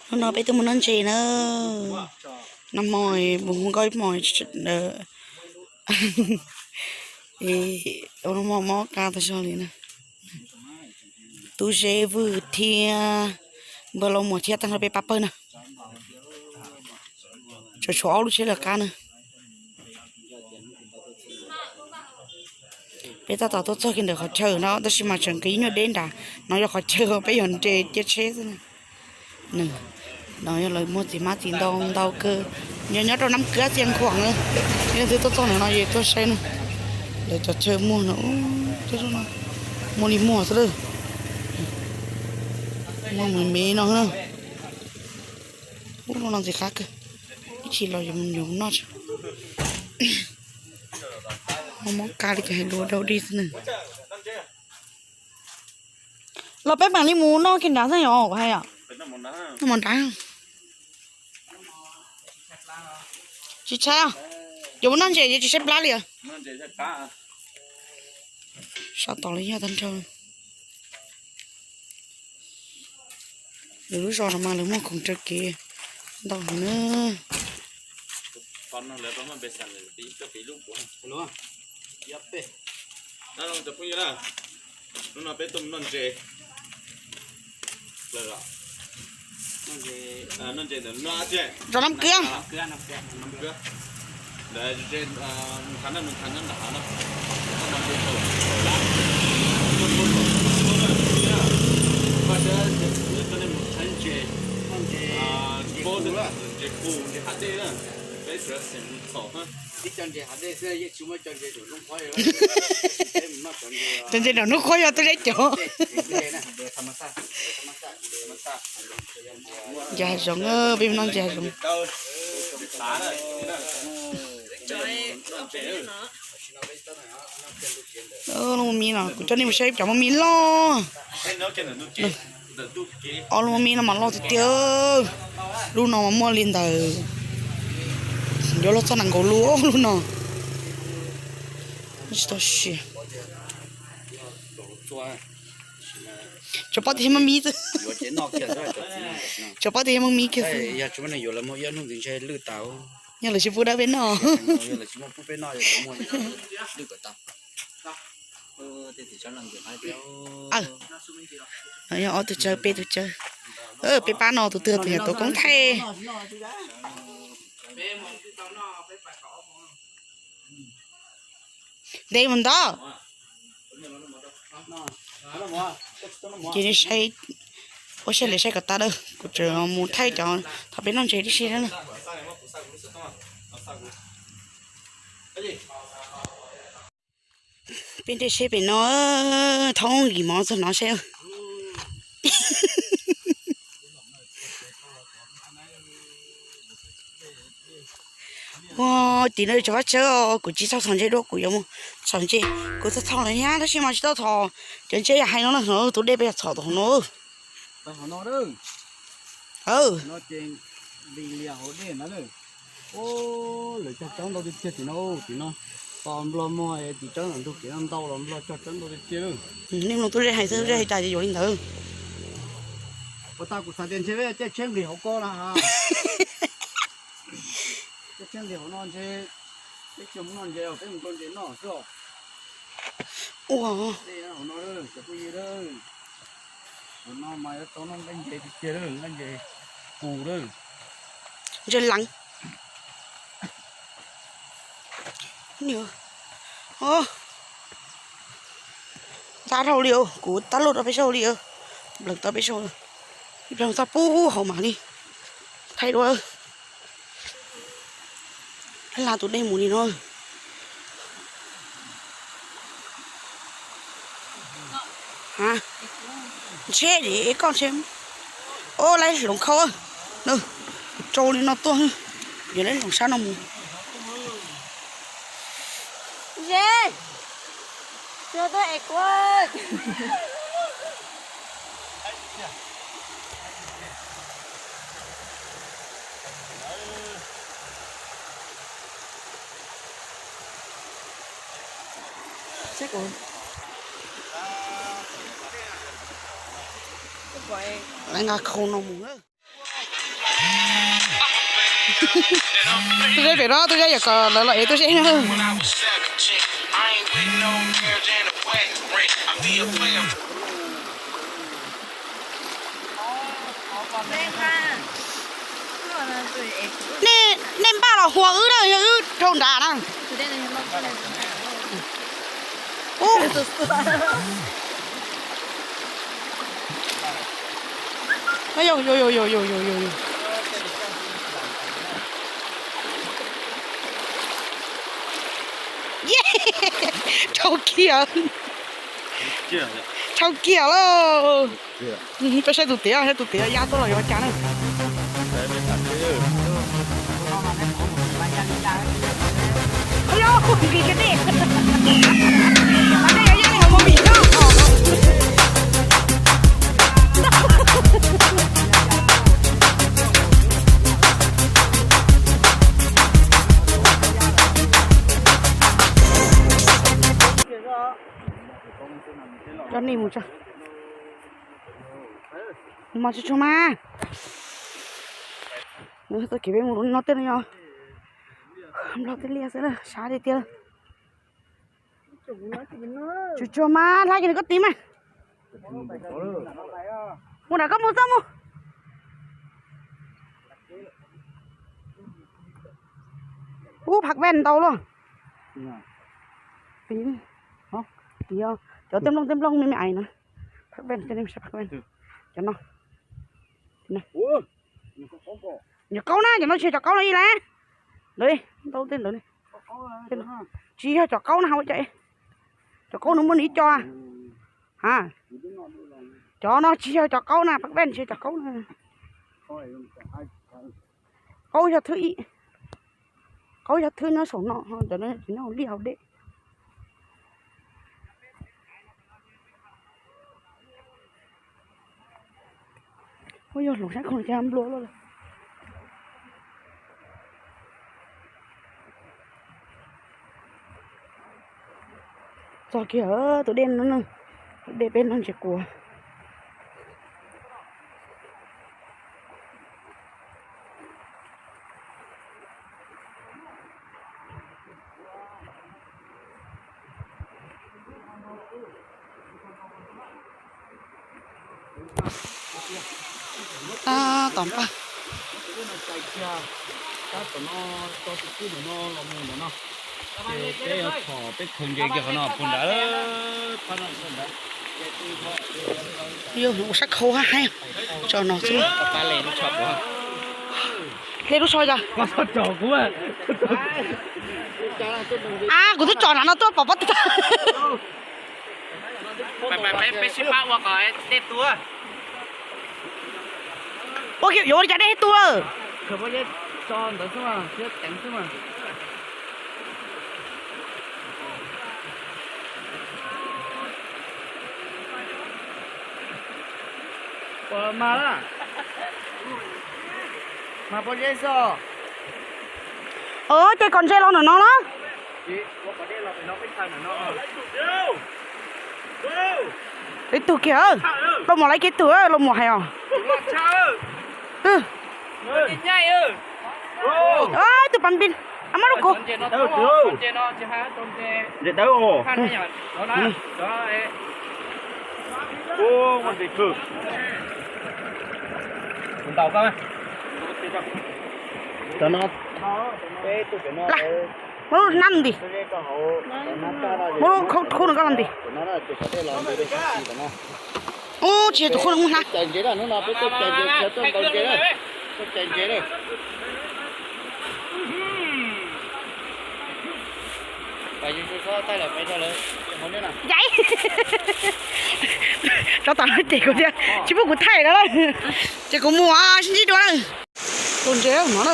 Hnub no peb tuaj mus noj ntses na. Noj hmo, mus hu nkauj ib hmo, ua hmo mob qab tag zog li na. Tub Zeb, Vwj thiab Npawg Lauj Muas thiab tag nrho peb pab pawg na. Tseem tshuav ob lub tsheb lawv qab na. Peb tab tom tuaj txog kiag ntawm qhov chaw no tab sis mas tseem nqis nyuag deb nrad, no yog qhov chaw peb yog nres cia tsheb xwb na. No yog lawv muag txiv hmab txiv ntoo ntau kawg, yog nyob rau Nab Kwab Txiaj Nkhuam na. Leej twg tuaj txog ntawm no es tuaj saib na, lawv cov chaw muag no, muaj li muag xwb lawm. Muaj me me no na. Ub, no ntxim qab kawg, ib chim los yuav mus noj tso. Mob mob qab li ces hais lus dau dig xwb na. Los peb mam li mus noj kiag nrad xwb yom, kuv hais yom. Noj mov nrad. Tsis tshaib, yuav mus noj ntses yuav tsis tshaib plab li. Sab tom los yog tag nrho. Lwm lub zos no mas lawv muag khoom raws kev ntau heev na. Hnub no peb tuaj mus noj ntses. Noj ntses ntawm no, Zos Nab Kwab. Cov ntses nram Nub Qhuab yog Tub Zeb cov. Ntses hav zoov, peb mus noj ntses hav zoov. Lub muaj mi no kuv coj nej mus saib cov muaj mi loj. Ob lub muaj mi no mas loj tiag tiag. Lub no mas muaj li ntawd, yuav luag txog nees nkaum lub lub no. Tsis tau siab. Tsuas pob tias muaj mi xwb. Tsuas pob tias muaj mi kiag xwb. Yog lawv tsis pub dab peb noj. Yog ob tug tsawb peb tug tsawb. Peb pab no tus twg tus yog tus koob thaij. Ntev mus ntau. Ces nej saib, ua siab lawv saib kom tag na, kuv tseem mus thaij cov thaum peb noj ntses tib si na. Peb nres seb pem no, thoob nqis mov txog no seb. Ua tim no cov vaj tsawb, kuv tsis txhob txhom ntses dua, kuv yuav mus txhom ntses. Kuv txhob txhom lawm thiab tab sis mas tsis tau txhom. Cov ntses yog hais no na, tus dej peb yog txhom tom hauv no. Lawv cog tsawb ntau tiag tiag tim no, tim no. Tos nplog muag tim tsawb ntawm ntug kev no ntau los nplog cog tsawb ntau tiag tiag lawm. Nej mloog tub zej hais xwb, tub zej hais cas ces yuav li ntawd. Ua tau kuv xav tias ntshe peb caij tsheb nqis hauv ko na. Caij tsheb nqis hauv no ntshe peb tsis mus noj ntses os, peb mus nkaug ntses noj xwb os. Ua, hauv no, cov phooj ywg, hauv no mas yuav tau noj nqaij ntses tiag tiag lawm, nqaij ntses kus lawm. Ntses leev. Tab dhau li, kuv tab luj rau peb saud li, nplees tau peb saud, ib plag tau pub hauv mam li thaij dua. Hla tus dej mus li no. Ntshe koj ntshe, o, lawv hloov khau, rau li no tuaj, yuav lawv hloov sab no mus. Lawv nqa khau no mus. Tuaj zeb pem no, tuaj zeb yog kom lawv los ev tuaj zeb no. Nej, nej npaj los hua wb na, yog wb dhau nrad na. Dhau kiag, dhau kiag lauj. Peb saib tus tiav, saib tus tiav ya tuaj los yuav cas na. Coj nej mus tso. Mus mas tsuag tsuag mas. Nws tuaj kev peb mus lub no tej no yog nplog tej liaj xwb na, sab tiag tiag. Tsuag tsuag mas, hla ces nws koj tiv mas. Mus nram koj mus txoj mus. Ub, phaj pej ntau luaj. Tiv, tiv cov tej nplooj tej nplooj me me ais na. Phaj pej, cov no. Cov qaub na, cov no tsis yog cov qaub los ib las. Ntawd, ntau tej ntawd. Tsis yog cov qaub na, cov qaub no muaj nws ib co. Ha, cov no tsis yog cov qaub na, phaj pej tsis yog cov qaub na. Qaub yog thwb ib, qaub yog thwb nyob saum no, cov no tsis nyob hauv liaj hauv dej. Ua yog hloov sab khoom ces nplua luaj lawm. Txog kiag tus dej no, tus dej peb no ntses kuas. Tab tom npaj. Yog ua sab khau hab haib, tso no xwb. Hle lub so yog. Ab, kuv twb tso nram no tuaj pom pob tw. Ua kiag yuav ua li cas dej thiaj tu. Ua mas, mas pob zeb xwb. Ces kom ntses los ntawm no na. Ib tug kiag, Lauj Muas lawv ib tug, Lauj Muas hais os. Ib tug pas npis, muab rau kuv. Muab lub hnab ntawd, muab lub khub no koj los ntawd. Ub, tsis yog tus khub no muaj hnab. Yaiv, tsov tom no ces kuv tias tsis pub kuv thaij lawm, ces kuv mus sib ntsib dua lawm. Tus ntses no na.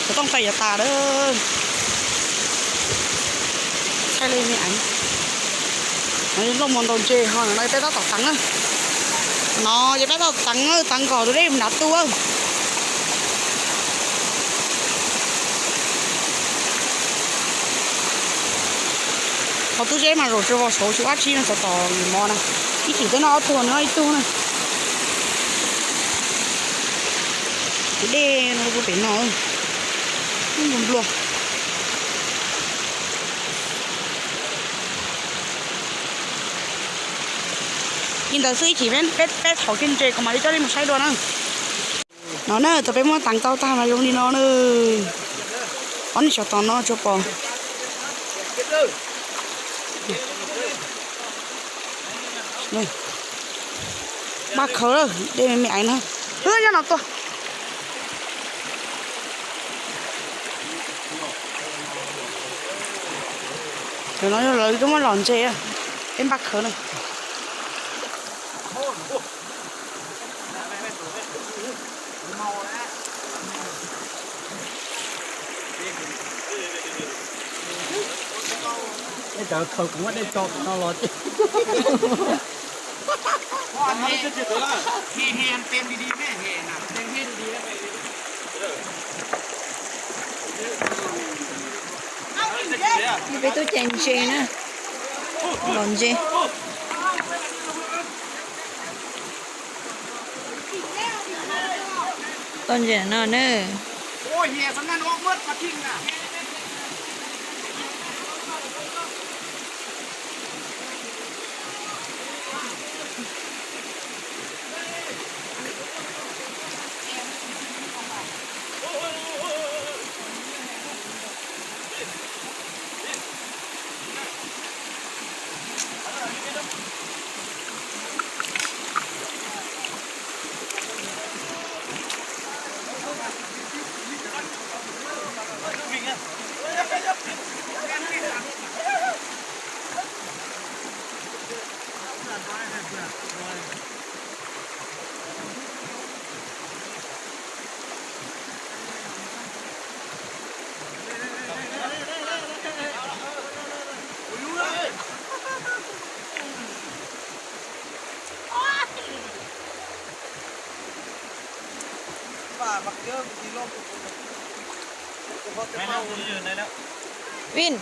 Cov tooj tais yav tas lawm. Thaij li me aiv. Lauj Muas ntaus ntses ho no peb tab tom teev na. No ces peb tab tom teev, teev kom tus dej nrad tu. Qhov tub zeb mas zaum tsis vau saud tsis ua dab tsi no, txog tom yim mov na, ib chim tej no ob tug no ib tug na. Tus dej no ua pem no, nplua nplua. Li ntawd xwb, ib chim peb thaum kiag ntses kuv mam li coj nej mus saib dua na. No na, thaum peb muab teev tau tag mas zoo li no na. Ob niag tsov tom no tsuas pom. Npaj khawv, dej me me aiv na. Nyob no tuaj. Cov no yog lawv twb muab lom ntses, peb npaj khawv na. Cov khaws kuv muab dej tso no los ces. Peb tuaj cais ntses na, lom ntses. Tau ntses no na. Vin.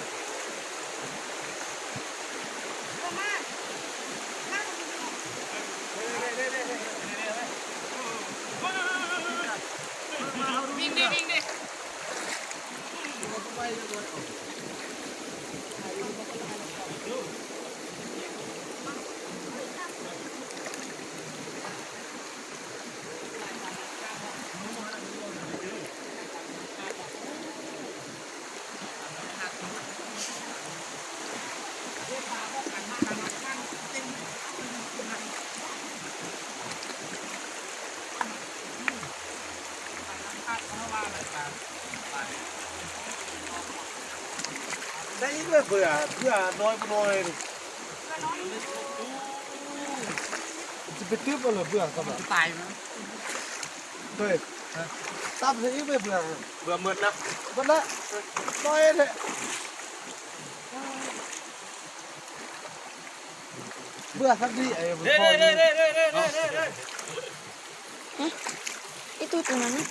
Ib pliag pw, pw no pw no. Tsis pw twb pw lawm pw. Tab sis ib pliag pw. Pw na. No. Pw sab nti. Ib tug tus no ne.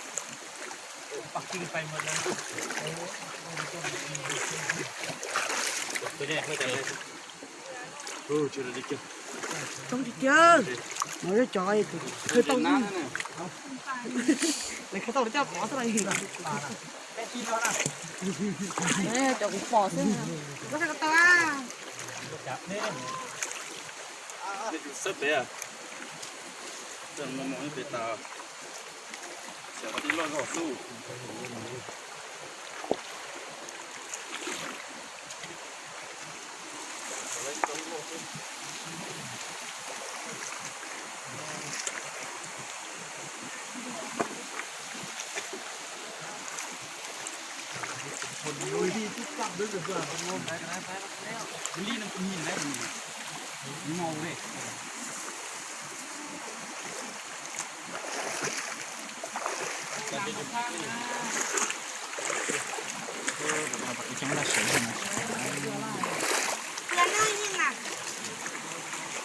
Coob tiag tiag. No yog cov khawb tau, lawv khawb tau lawv coj pov xwb los. Cov kuv pom xwb. Xab pem, mos mos pem tas, xyov qhov tij loj zog xwb.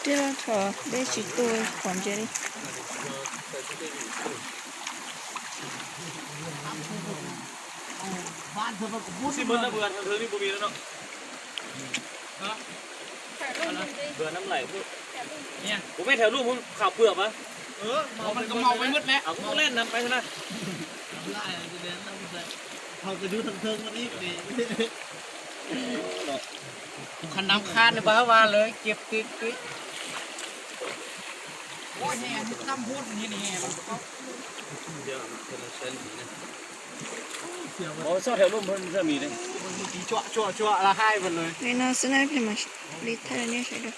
Tij laug, thaum dej tsis tu pom ntses li. Ua, nab laim, kuv pheej tham lub mus kham pwm mas. Ua, nab laim, kuv kham nab khab nws pab hab vaj lawv cia pw pw. Ua, txhob tham lub mus ntsaj mis li. Li no xwb na, peb mam li thaij rau nej sawv daws.